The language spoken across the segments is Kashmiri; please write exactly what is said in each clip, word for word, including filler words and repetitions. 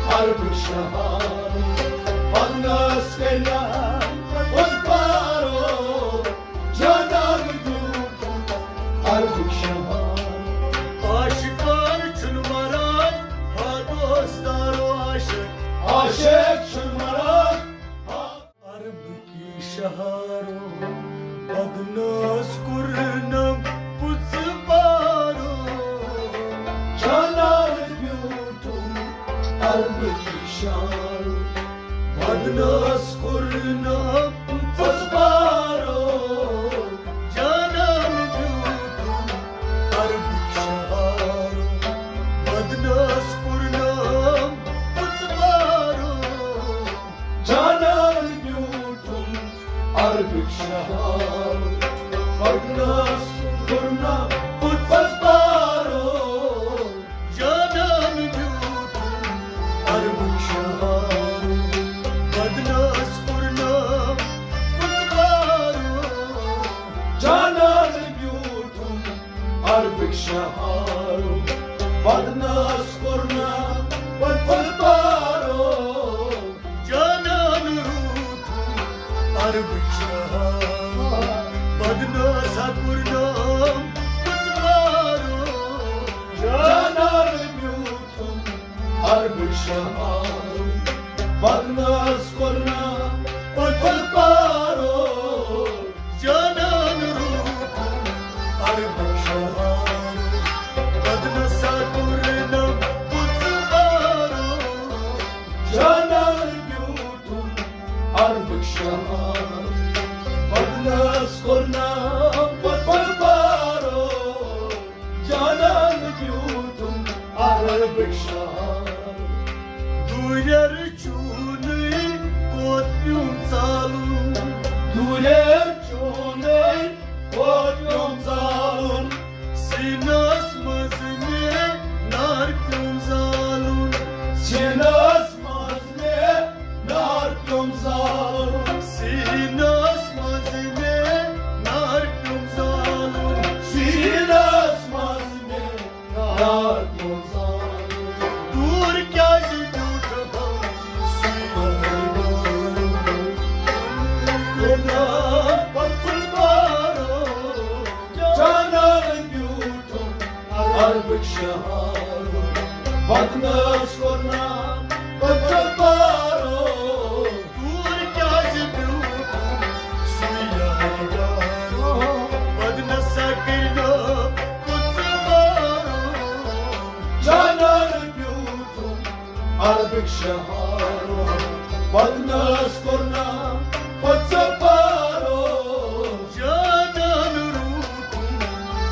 عربٕکۍ شہارٕ، پنس کٔرۍ پوٚز پارو، جانان بیوٗٹھ عربٕکۍ شہارٕ۔ عاشقان چھُنہٕ مران، ہا دوستارو عاشق۔ عاشق چھُنہٕ مران، ہا عربٕکۍ شہارو، بدنس کوٚرنم پوٚز پارو۔ جانان بیوٗٹھ عربٕکۍ شہارو، بدنس کوٚرنم پوٚز پارو۔ جانان بیوٗٹھ عربٕکۍ شہارو، بدنس کوٚرنم پوٚز پارو۔ جانان بیوٗٹھ عربٕکۍ شہارو، بدنس کوٚرنم پوٚز پارو۔ جانان بیوٗٹھ عربٕکۍ شہارو، بدنس کوٚرنم پوٚز پارو۔ جانان بیوٗٹھ عربٕکۍ شہارو، بدنس کوٚرنم پوٚز پارو۔ جانان روٗدُم عربٕکۍ شہارو، بدنس کوٚرنم پوٚز پارو۔ جانان بیوٗٹھ عربٕکۍ شہارو، بدنس کوٚرنم پوٚز پارو۔ جانان روٗدُم عربٕکۍ شہارو، بدنس کوٚرنم پوٚز پارو۔ جانان بیوٗٹھ عربٕکۍ شہارو، بدنس کوٚرنم پوٚز پارو۔ جانان بیوٗٹھ عربٕکۍ شہارو۔ دوٗرٮ۪ر چونُے کوٚت پیوٚم ژالُن؟ دوٗرٮ۪ر چونُے کوٚت پیوٚم ژالُن؟ سیٖنس منٛز مےٚ نار پیوٚم زالُن۔ سیٖنس منٛز مےٚ نار پیوٚم زالُن۔ سیٖنس منٛز مےٚ نار پیوٚم زالُن۔ سیٖنس منٛز مےٚ نار پیوٚم زالُن۔ دوٗر کیٛازِ بیوٗٹھ ہا سُے یار؟ کوٚرنم پوٚز پارو۔ جانان بیوٗٹھ عربٕکۍ شہارو، بدنس کوٚرنم پوٚز پارو۔ دوٗر کیٛازِ بیوٗٹھ سُے یار؟ بدنس کوٚرنم پوٚز پارو۔ جانان بیوٗٹھ عربٕکۍ شہارو، بدنس کوٚرنم پوٚز پارو۔ جانان روٗدُم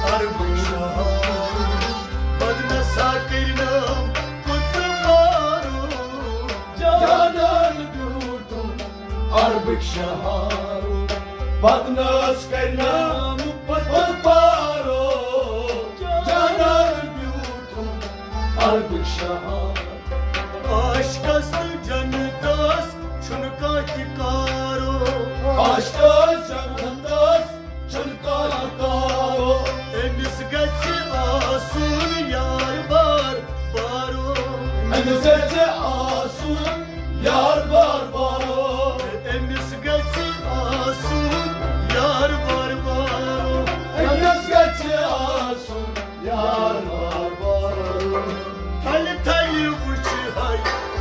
عربٕکۍ شہارو، بدنس کوٚرنم پوٚز پارو۔ جانان بیوٗٹھ عربٕکۍ شہارو، بدنس کوٚرنم پوٚز پارو۔ جانان بیوٗٹھ عربٕکۍ شہارو۔ عاشقس تہٕ جنتس چھُنہٕ کانٛہہ تہِ کارو۔ عاشقس جنتس چھُنہٕ کانٛہہ تہِ کارو۔ أمِس گژھِ آسُن یار بار بارو۔ أمِس گژھِ آسُن یار بار بارو۔ أمِس گژھِ آسُن یار بار بارو۔ أمِس گژھِ آسُن یار بار بارو۔ تھلہِ تھلہِ وٕچھِ ہاے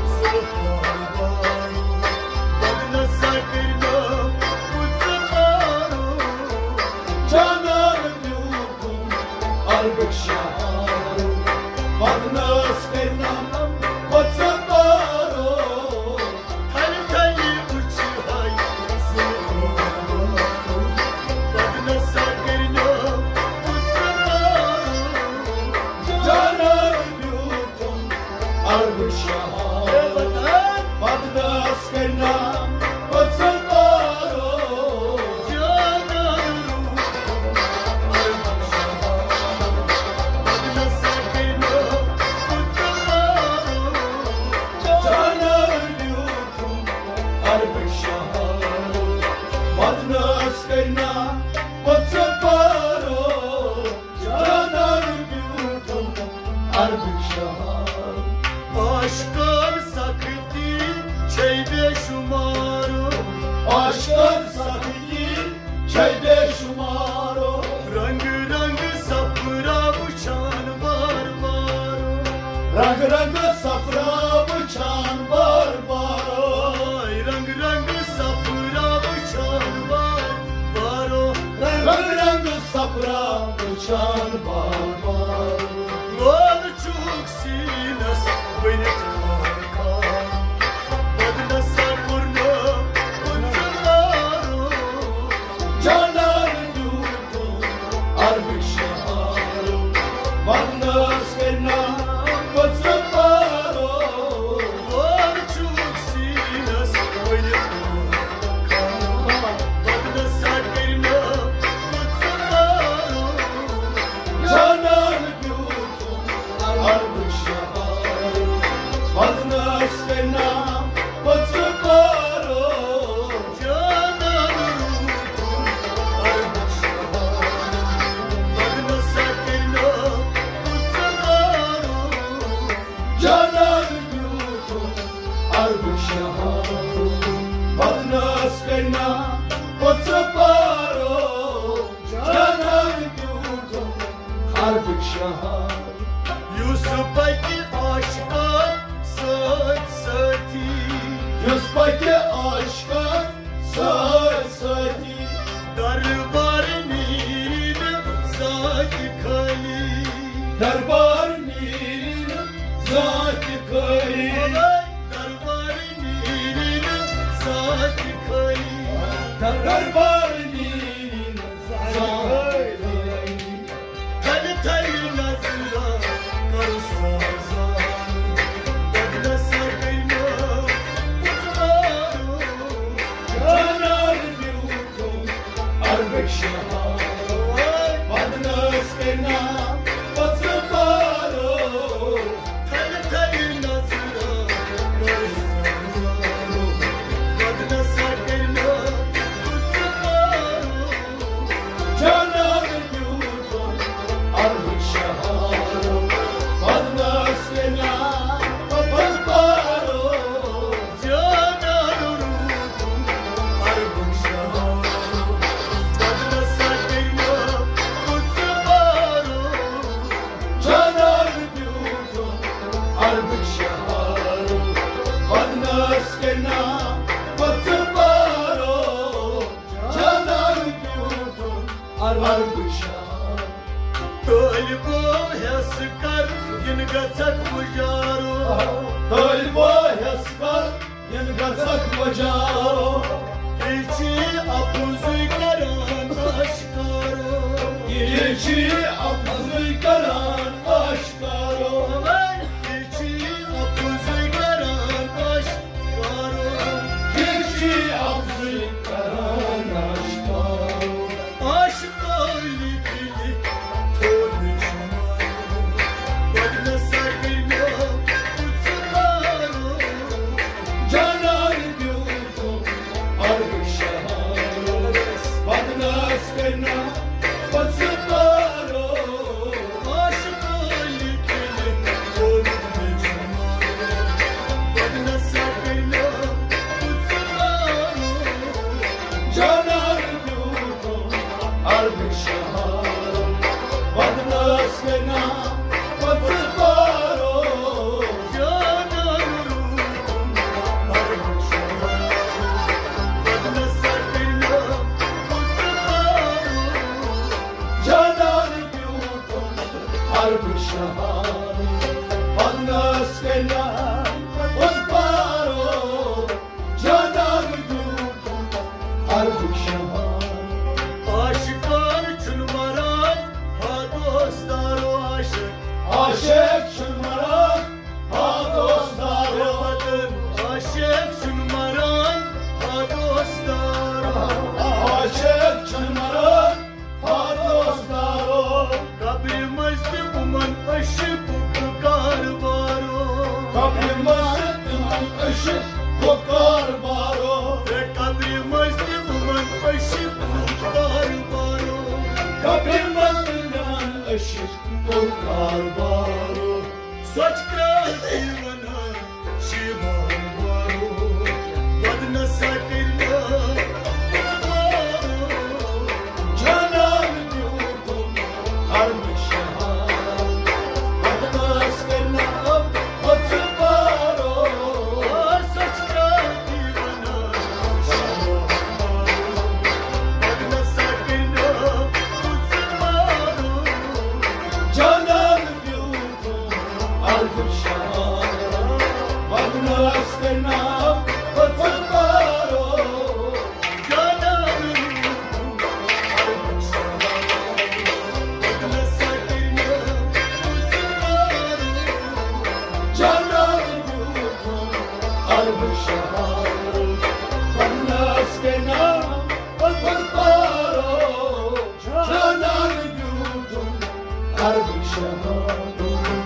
زُلفہٕ بار بارو۔ بدنس کوٚرنم پوٚز پارو۔ جانان بیوٗٹھ عربٕکۍ شہارو، بدنس کوٚرنم پوٚز پارو۔ تھلہِ تھلہِ وٕچھِ ہاے زُلفہٕ بار بارو۔ بدنس کوٚرنم پوٚز پارو۔ جانان بیوٗٹھ عربٕکۍ شہارو، بدنس کوٚرنم پوٚز پارو۔ جانان روٗدُم عربٕکۍ شہارو، بدنس کوٚرنم پوٚز پارو۔ عشقن سختی چھے بے شمارو۔ عشقن سختی چھے بے شمارو۔ رنگ رنگ سفرا وچھان بار بارو۔ رنگ رنگ سفرا وچھان بار بارو۔ آے رنگ رنگ سفرا وچھان بار بارو۔ رنگ رنگ سفرا وچھان بار بارو۔ لول چھُکھ سیٖنس ؤنِتھ کھار کھار۔ بدنس سا کوٚر نہٕ پوٚژھ بارو۔ جانان دیُتُن عربٕکۍ شہارو۔ بدنس کٔرۍ نا پوٚژھ بارو۔ لول چھُکھ سیٖنس ؤنِتھ کھار کھار۔ بدنس سا کٔرۍ نہٕ پوٚژھ بارو۔ جانان دیُتُن عربٕکۍ شہارو۔ بدنس کٔرۍ نا پوٚژھ بارو۔ جانان دیُتُن عربٕکۍ شہارو۔ بدنس سا کٔرۍ نا پوٚژھ بارو۔ جانان دیُتُن عربٕکۍ شہارو۔ بدنس کٔرۍ نا پوٚژھ بارو۔ جانان دیُتُن عربٕکۍ شہارو۔ یُس پکہِ عاشقن سۭتۍ سۭتی۔ یُس پکہِ عاشقن سۭتۍ سۭتی۔ دربار نیرِ نہٕ زانٛہہ تہِ خٲلی۔ دربار نیرِ نہٕ زانٛہہ تہِ خٲلی۔ دربار نیرِ نہٕ زانٛہہ تہِ خٲلی۔ دربار نیرِ نہٕ زانٛہہ تہِ خٲلی۔ تھلہِ تھلہِ نظرا کرُس سازان۔ بدنس سا کٔرۍ نا پوٚژھ بارو۔ جانان دیُتُن عربٕکۍ شہارو۔ بدنس کٔرۍ نا پوٚژھ بارو۔ تھلہِ تھلہِ نظرا کرُس سازان۔ بدنس سا کٔرۍ نا پوٚژھ بارو۔ جانان دیُتُن عربٕکۍ شہارو۔ بدنس کٔرۍ نا پوٚژھ بارو۔ جانان دیُتُن عربٕکۍ شہارو۔ بدنس سا کٔرۍ نا پوٚژھ بارو۔ جانان دیُتُن عربٕکۍ شہارو۔ بدنس کٔرۍ نا پوٚژھ بارو۔ جانان دیُتُن عربٕکۍ شہارو۔ طٲلبو ہٮ۪س کر یِن گژھکھ مُجارو۔ طٲلبو ہٮ۪س کر یِن گژھکھ مُجارو۔ کینٛہہ چھِ اَپُزُے کران آشکارو۔ کینٛہہ چھِ اَپُزُے کران آشکارو۔ کینٛہہ چھِ اَپُزُے کران آشکارو۔ کینٛہہ چھِ اَپُزُے کران آشکارو۔ آشکو لیکھِ لیکھِ تھوٚو مےٚ شمارو۔ بدنس سا کٔرۍ مےٚ پوٚژھ بارو۔ جانان دیُتُن عربٕکۍ شہارو۔ بدنس کٔرۍ نا پوٚژھ بارو۔ آشکو لیکھِ لیکھِ تھوٚو مےٚ شمارو۔ بدنس سا کٔرۍ مےٚ پوٚژھ بارو۔ جانان دیُتُن عربٕکۍ شہارو۔ بدنس کٔرۍ نا پوٚژھ بارو۔ جانان دیُتُن عربٕکۍ شہارو۔ بدنس سا کٔرۍ نا پوٚژھ بارو۔ جانان دیُتُن عربٕکۍ شہارو۔ بدنس کٔرۍ نا پوٚژھ بارو۔ جانان دیُتُن عربٕکۍ شہارو۔ عاشقان چھُنہٕ مران، ہا دوستارو عاشق۔ عاشق چھُنہٕ مران، ہا دوستارو۔ عاشق چھُنہٕ مران، ہا دوستارو۔ عاشق چھُنہٕ مران، ہا دوستارو۔ قبرِ منٛز تہِ یِمن عشقُک کاربارو۔ قبرِ منٛز تہِ یِمن عشقُک کاربارو۔ ہے قبرِ منٛز تہِ یِمن عشقُک کاربارو۔ قبرِ منٛز تہِ یِمن عشقُک کاربارو۔ سۄچھ کرٛال تہِ ونان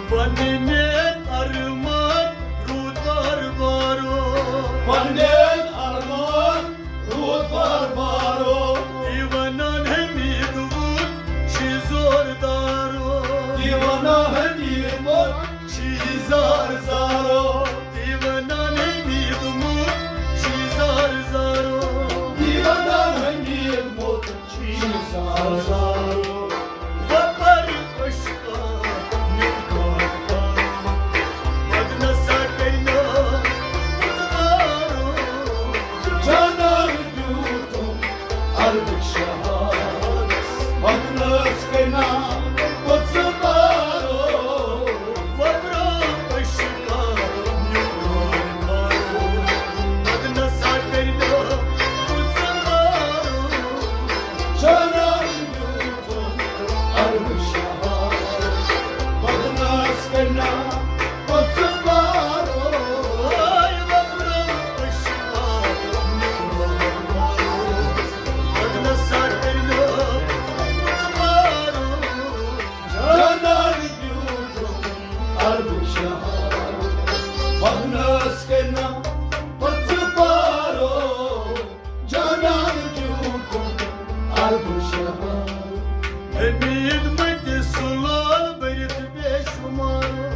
پنٕنۍ ارمان روٗد بار بارو۔ پنٕنۍ ارمان روٗد بار بارو۔ تہِ ونان حمید وُن چھی زوردارو۔ تہِ ونان حمید وُن چھی زار زارو۔ تہِ ونان حمید وُن چھی زار زارو۔ تہِ ونان حمید وُن چھی زار زارو۔ وۄپر اشکا نیُن کار کار۔ بدنہ سا کٔرۍ مےٚ پُژھ بارو۔ جانان دیُتُم عربٕکۍ شہادس۔ بدنس کٔرۍ مےٚ پُژھ بارو۔ وۄپر اشکا نیُن کار کار۔ بدنہ سا کٔرۍ مےٚ پُژھ بارو۔ جانان دیُتُم عربٕکۍ شہادس۔ بدنس کٔرۍ مےٚ پُژھ بارو۔ بدنس سا کٔرۍ مےٚ پُژھ بارو۔ جانان دیُتُم عربٕکۍ شہادس۔ بدنس کٔرۍ مےٚ پُژھ بارو۔ جانان دیُتُم عربٕکۍ شہادس۔ حمید مٔتِس لول بٔرِتھ بے شمارو۔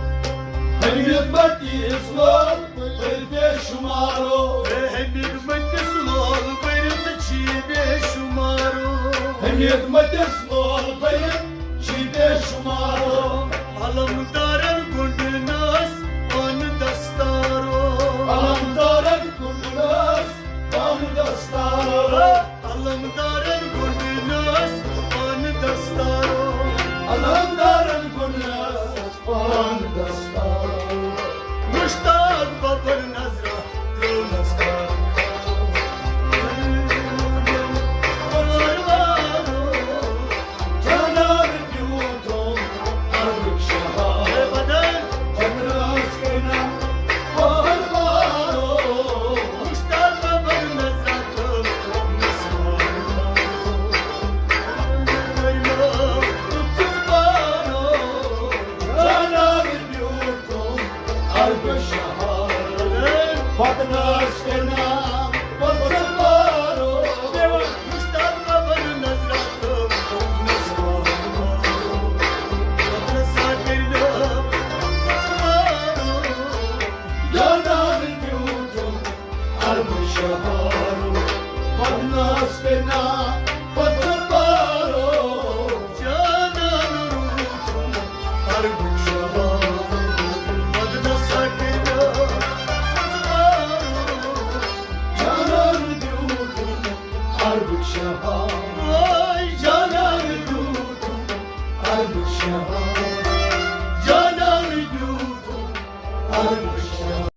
حمید مٔتِس لول بٔرِتھ بے شمارو۔ حمید مٔتِس لول بٔرِتھ چھی بے شمارو۔ حمید مٔتِس لول بٔرِتھ چھی بے شمارو۔ علمدارن گُنڈنس پن دستارو۔ علمدارن گُنڈنس پن دستارو۔ علمدارن گُنڈنس پن دستارو۔ علمدارن گُنڈنس پن دستارو۔ مشتاق ببر نظرہ ترٲونس کار کار۔ جانان دیُتُم عربٕکۍ شہادس۔ بدنس کٔرۍ مےٚ پُژھ بارو۔ مشتاق ببر نظرہ ترٲونس کار کار۔ جانان دیُتُم عربٕکۍ شہادس۔ بدنس کٔرۍ مےٚ پُژھ بارو۔ مشتاق ببر نظرہ ترٲونس کار کار۔ بدنس سا کٔرۍ مےٚ پُژھ بارو۔ جانان دیُتُم عربٕکۍ شہادس۔ بدنس کٔرۍ مےٚ پُژھ بارو۔ جانان دیُتُم عربٕکۍ شہادس۔ بدنس سا کٔرۍ مےٚ پُژھ بارو۔ جانان دیُتُم عربٕکۍ شہادس۔ جانان دیُتُم عربٕکۍ شہادس۔